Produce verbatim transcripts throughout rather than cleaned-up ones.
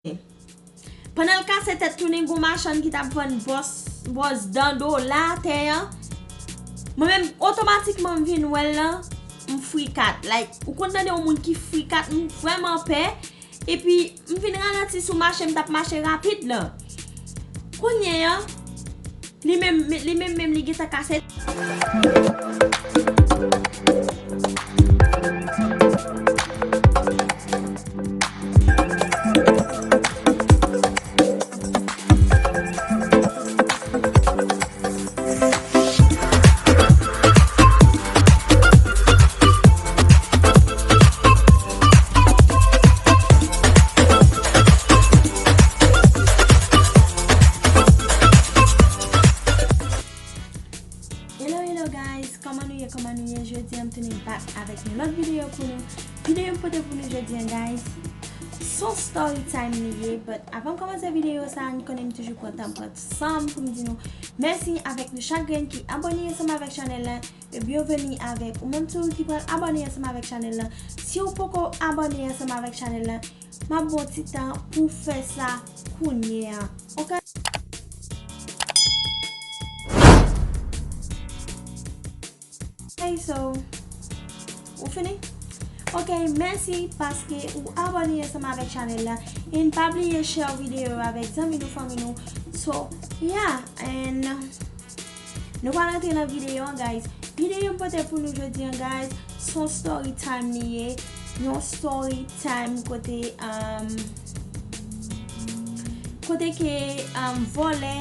Pandan l kase tèt tounen, gon machann ki t ap vann bwòs, bwòs dan dola atè a. Mwen menm, otomatikman, m vin wè l lan, m frikat. Like, ou konn tande yon moun ki frikat, m vrèman pè. Epi, m vin ralanti sou mache m t ap mache rapid lan. Kounye a, li menm, li menm, menm, li gentan kase. Hello, hello guys, kòman nou ye, kòman nou ye? Jodi a m tounen back avèk yon lòt videyo pou nou. Videyo m pote pou nou jodi a, guys, se yon story time li ye, but avan m kòmanse videyo sa, nou konnen m toujou pran tan m pran san m pou m di nou mèsi avèk nou chak grenn ki abòne ansanm avèk chanèl la, e byenveni avèk ou menm tou ki pral abòne ansanm avèk chanèl la. Si w poko abòne ansanm avèk chanèl la, m ap ba w ti tan pou w fè sa kounye a. Ok? Hey, so, ou fini? Ok, mèsi paske ou abòne ansanm avèk chanèl la. And pa bliye share videyo yo avèk zanmi nou, fanmi nou. So, yeah, and nou pral rantre nan videyo an, guys. Videyo m pote pou nou jodi an, guys, se yon story time li ye. Yon story time kote, um, kote ke, um, vòlè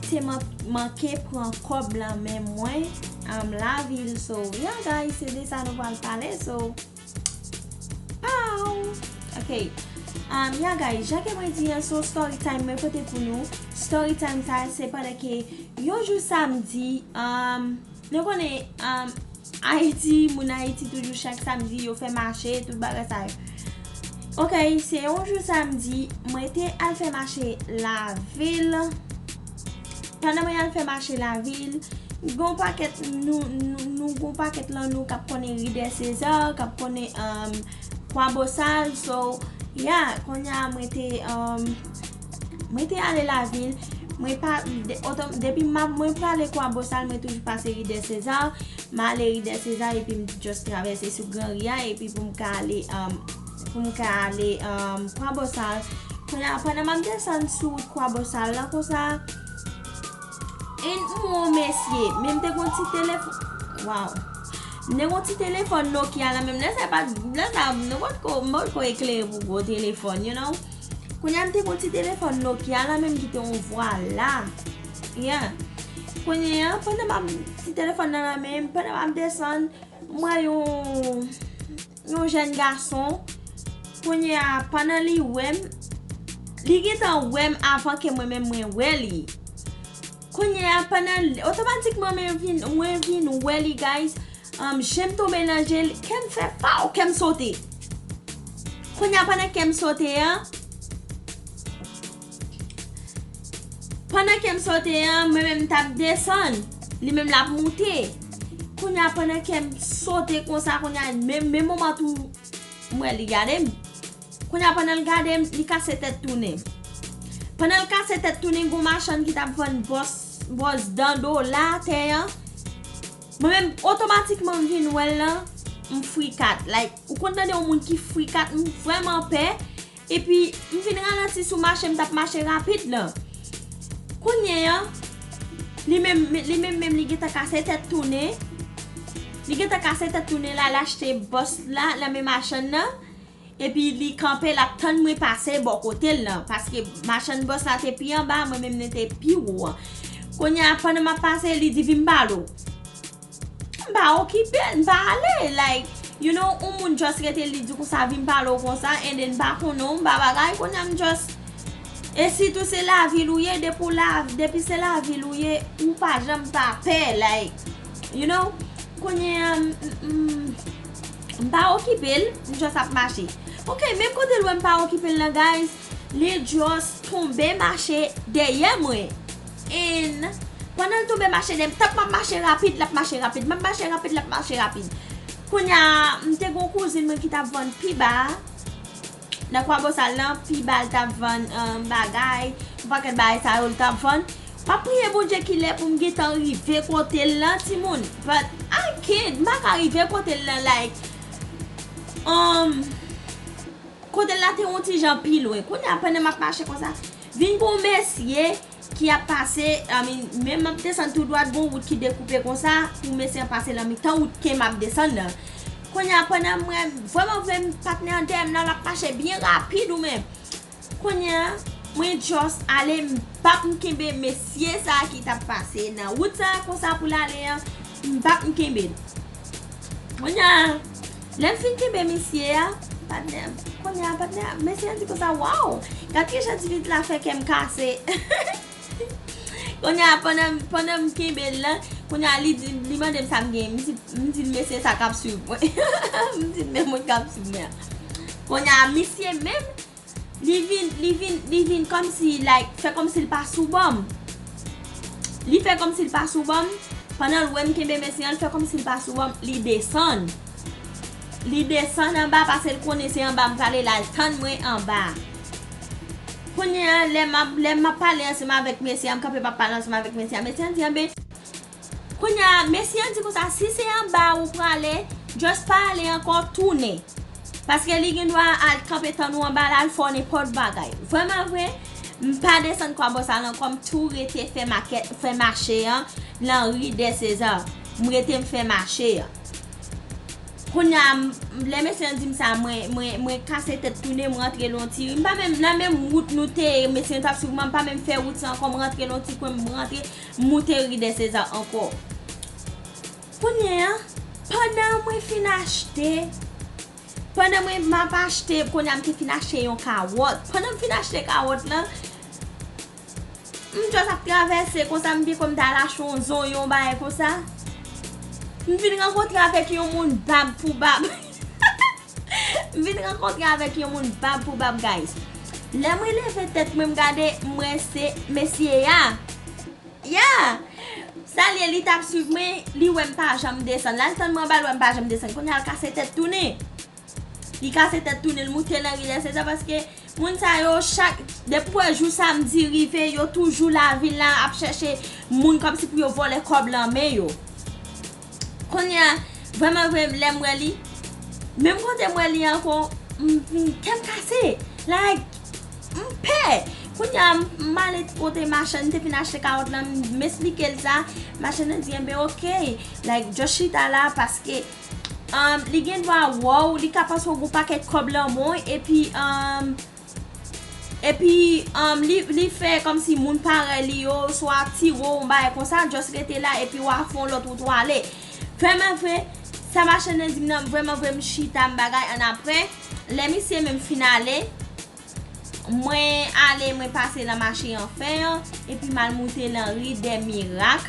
te man-, manke pran kòb lan men mwen, um, lavil. So, yeah, guys, se de sa nou pral pale. So, pow! Ok. Um, yeah, guys, jan ke mwen di an, se yon story time mwen pote pou nou. Story time sa, se pandan ke yon jou samdi, um, nou konnen, um, Ayiti, moun Ayiti toujou chak samdi yo fè mache, tout bagay sa yo. Ok, se yon jou samdi, mwen te al fè mache lavil. Pandan mwen al fè mache lavil, gon pakèt nou, nou, nou gon pakèt lan nou k ap konnen Ri dè Seza, k ap konnen, um, Kwa Bosal. So, yeah, kounye a mwen te, um, mwen te ale lavil. Mwen pa, de-, otan, depi m ap, mwen prale Kwa Bosal, mwen toujou pase Ri dè Seza. M ale Ri dè Seza epi m just travèse sou Gran Ri a epi pou m ka ale, um, pou m ka ale, um, Kwa Bosal. Kounye a, pandan m ap desann sou wout Kwa Bosal lan konsa, and m wè yon mesye, men m te gon ti telefòn. Waw. M te gon ti telefòn Nokia la, menm lè sa pa, lè sa, nou potko, m potko eklere pou gwo telefòn, you know. Kounye a, m te gon ti telefòn Nokia la, menm ki te yon vwa la. Yeah. Kounye a, pandan m ap, ti telefòn nan nan men m, pandan m ap desann, m wè yon, yon jèn gason. Kounye a, pandan li wè m, li gentan wè m avan ke mwen menm mwen wè li. Kounye a, pandan, otomatikman, mwen vin, mwen vin wè li, guys. Um, je m tonbe nan je l, kè m fè paw, kè m sote. Kounye a, pandan kè m sote an, pandan kè m sote an, mwen menm m t ap desann, li menm l ap moute. Kounye a, pandan kè m sote konsa, kounye a, men, men moman tou, m wè li gade m. Kounye a, pandan l gade m, li kase tèt tounen. Pandan l kase tèt tounen, gon machann ki t ap vann bwòs, bwòs dan dola atè an. Mwen menm, otomatikman, m vin wè l lan, m frikat. Like, ou konn tande yon moun ki frikat, m vrèman pè. Epi, m vin ralanti sou mache m t ap mache rapid lan. Kounye a, li menm, li menm, menm, li gentan kase tèt tounen. Li gentan kase tèt tounen la, l achte bwòs la, nan men machann nan. Epi li kanpe, l ap tann mwen pase bò kote l lan. Paske machann bwòs la te pi anba, mwen menm mwen te pi wo an. Kounye a, pandan m ap pase, li di, "Vin m pale w." M pa okipe l, m pa ale. Like, you know, yon moun just rete, li di konsa, "Vin m pale w konsa," and then m pa konnen w, m pa bagay. Kounye a, m just, e sitou se lavil ou ye, depi w la, depi se lavil ou ye, ou pa janm pa pè, like, you know. Kounye a, m, m, m, m pa okipe l, m just ap mache. Ok, men kote l wè m pa okipe l lan, guys, li just tonbe mache dèyè mwen. And pandan l tonbe mache dèyè m, tank m ap mache rapid, l ap mache rapid, m ap mache rapid, l ap mache rapid. Kounye a, m te gon kouzin mwen ki t ap vann pi ba a. Nan Kwabosal lan, pi ba l t ap vann um, bagay, yon pakèt bagay sa yo l t ap vann. M ap priye Bondye kilè pou m gentan rive kote l lan, timoun. But I can't, m pa ka rive kote l lan, like, um, kote l la te yon ti jan pi lwen. Kounye a, pandan m ap mache konsa, vin gon mesye ki ap pase, I mean, menm m ap desann tou dwat, gon wout ki dekoupe konsa, pou mesye an pase nan mitan wout ke m ap desann nan. Kounye a, pandan mwen, vrèman vre, m patnè an dèyè m nan, l ap mache byen rapid ou men. Kounye a, mwen just ale, m p ap m kenbe mesye sa a ki t ap pase nan wout sa a konsa pou l ale an, m p ap m kenbe l. Kounye a, lè m fin kenbe misye a, patnè, kounye a, patnè, mesye an di konsa, "Waw, gad kijan ti pitit la fè kè m kase." Kounye a, pandan, pandan m kenbe l lan, kounye a, li di, li mande m sa m gen. M di, m di l, "Mesye sa k ap swiv mwen." M di l, "Men moun k ap swiv mwen an." Kounye a, misye menm, li vin, li vin, li vin kòmsi, like, fè kòmsi l pa sou bò m. Li fè kòmsi l pa sou bò m. Pandan l wè m kenbe mesye an, l fè kòmsi l pa sou bò m. Li desann. Li desann anba, paske l konnen se anba m prale, l al tann mwen anba. Kounye a, lè m ap, lè m ap pale ansanm avèk mesye a, m kanpe m ap pale ansanm avèk mesye a. Mesye a di, "Anben," kounye a, mesye a di konsa, "Si se anba ou prale, just pa ale ankò, tounen." Paske li gen dwa al kanpe tann ou anba la, al fè w nenpòt bagay. Vrèman vre, m pa desann Kwabosal ankò, m tou rete fè makèt, fè mache an, nan ri dè Seza. M rete m fè mache an. Kounye a, m- lè mesye an di m sa, mwen, mwen, mwen kase tèt tounen, m rantre l yon ti ri. M pa menm, nan menm wout nou te ye, mesye an t ap swiv mwen, m pa menm fè wout sa ankò, m rantre l yon ti kwen, m rantre, m moute ri dè Seza ankò. Kounye a, pandan mwen fin achte, pandan mwen m ap achte, kounye a m te fin achte yon kawòt. Pandan m fin achte kawòt lan, m just ap travèse konsa, m byen kòm m ta al achte yon zonyon, yon bagay konsa. M vin rankontre avèk yon moun bab pou bab. M vin rankontre avèk yon moun bab pou bab, guys. Lè mwen leve tèt mwen, m gade, m wè se mesye a. Yeah! Sa l ye, li t ap swiv mwen, li wè m pa janm desann. L al tann mwen anba, l wè m pa janm desann. Kounye a, l kase tèt tounen. Li kase tèt tounen, l moute nan ri dè Seza, paske moun sa yo, chak, depi w wè jou samdi rive, yo toujou lavil la ap chèche moun kòmsi pou yo vòlè kòb lan men yo. Kounye a, vrèman vre, lè m wè li, menm kote m wè li ankò, m- m- kè m kase. Like, m pè. Kounye a, m- m ale kote machann, m te fin achte kawòt lan, m- m esplike l sa. Machann nan di, "Enben, oke, like, just chita la, paske um, li gen dwa wè w, li ka panse w gen yon pakèt kòb lan men w, epi, um, epi, um, li, li fè kòmsi moun parèy li yo, swa tire w, yon bagay konsa, just rete la, epi w a fè yon lòt wout w ale." Vrèman vre, sa machann nan di m nan, vrèman vre, m chita, m bagay, annapre, lè misye menm fin ale, mwen ale, mwen pase nan mache anfen an, epi m al moute nan ri dè Mirak,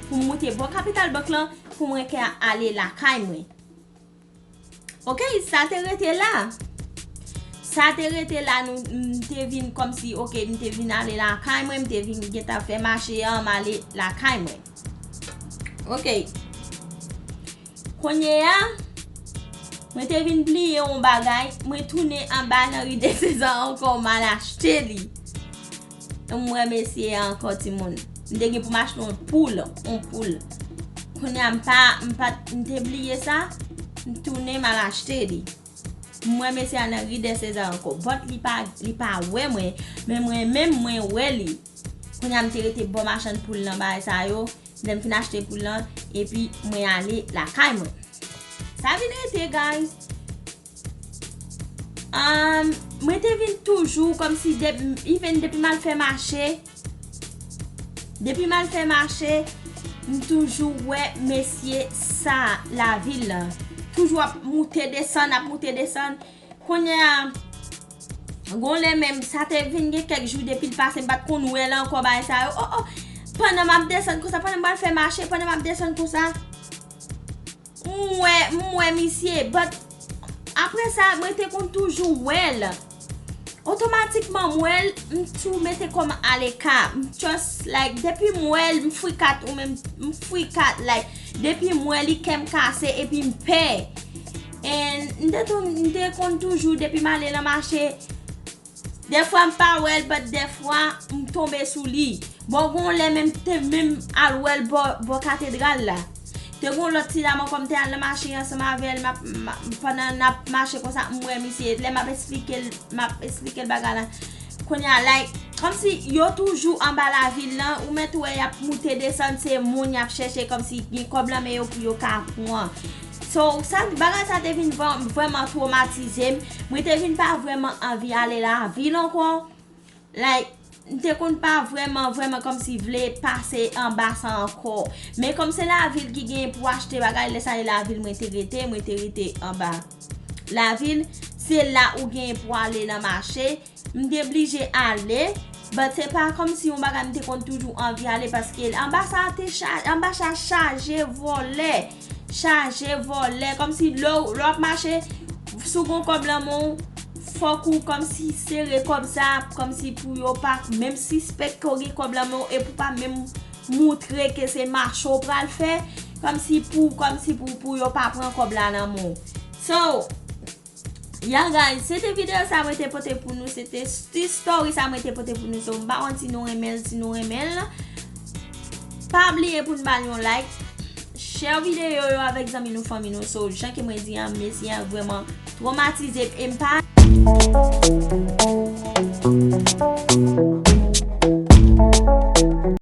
pou m moute bò Kapital Bank lan, pou mwen ka ale lakay mwen. Oke, sa te rete la. Sa te rete la, nou, m te vin kòmsi, oke, m te vin ale lakay mwen, m te vin gentan fè mache an, m ale lakay mwen. Oke. Kounye a, mwen te vin bliye yon bagay, mwen tounen anba nan ri dè Seza ankò, m al achte li. M wè mesye a ankò, timoun. M te gen pou m achte yon poul, yon poul. Kounye a, m pa, m pa, m te bliye sa, m tounen, m al achte li. M wè mesye a nan ri dè Seza ankò. But li pa, li pa wè mwen, men mwen menm, mwen wè li. Kounye a, m te rete bò machann poul lan, bagay sa yo. Lè m fin achte poul lan, epi mwen ale lakay mwen. Sa vin rete, guys. Um, mwen te vin toujou kòmsi de, even depi m al fè mache, depi m al fè mache, m toujou wè mesye sa lavil lan. Toujou ap moute desann, ap moute desann. Kounye a, gon lè menm, sa te vin gen kèk jou depi l pase, m pa t konn wè l ankò, bagay sa yo. Oh, oh. Pandan m ap desann konsa, pandan m al fè mache, pandan m ap desann konsa, m wè, m wè misye, but apre sa, mwen te konn toujou wè l. Otomatikman, m wè l, m tou mete kò m aleka. M just, like, depi m wè l, m frikat, ou menm, m frikat, like, depi m wè li, kè m kase, epi m pè. And m te tou, m te konn toujou, depi m ale nan mache, Dèfwa m pa wè l, but dèfwa m tonbe sou li. Bon, gon lè menm te menm al wè l bò, bò katedral la. Te gon lòt ti dam ankò, m te al nan mache ansanm avè l, m ap, m ap, pandan n ap mache konsa, m wè misye, lè m ap esplike l, m ap esplike l bagay la. Kounye a, like, kòmsi yo toujou anba lavil lan, ou mèt wè y ap moute desann, se moun y ap chèche, kòmsi gen kòb lan men yo pou yo ka pran. So, sa, bagay sa te vin vrè-, vrèman twomatize m. Mwen te vin pa vrèman anvi ale lavil ankò. Like, m te konn pa vrèman, vrèman kòmsi vle pase anba sa ankò. Men kòm se lavil ki genyen pou achte bagay, lè sa e lavil mwen te rete, mwen te rete anba lavil. Se la ou genyen pou ale nan mache. M te blije ale, but se pa kòmsi yon bagay m te konn toujou anvi ale, paske anba sa te cha-, anba sa chaje vòlè, chaje vòlè, kòmsi lè w, lè w ap mache, si w gon kòb lan men w, fòk ou kòmsi sere kòb sa, kòmsi pou yo pa menm sispèk ke w gen kòb lan men w, e pou pa menm moutre ke se mache w pral fè, kòmsi pou, kòmsi pou, pou yo pa pran kòb la nan men w. So, yeah guys, se te videyo sa mwen te pote pou nou, se te ti story sa mwen te pote pou nou. So, m pa konn si nou renmen l, si nou renmen l, pa bliye pou n ba l yon like, share videyo yo avèk zanmi nou, fanmi nou. So, jan ke mwen di an, mesye an vrèman twomatize m e m pa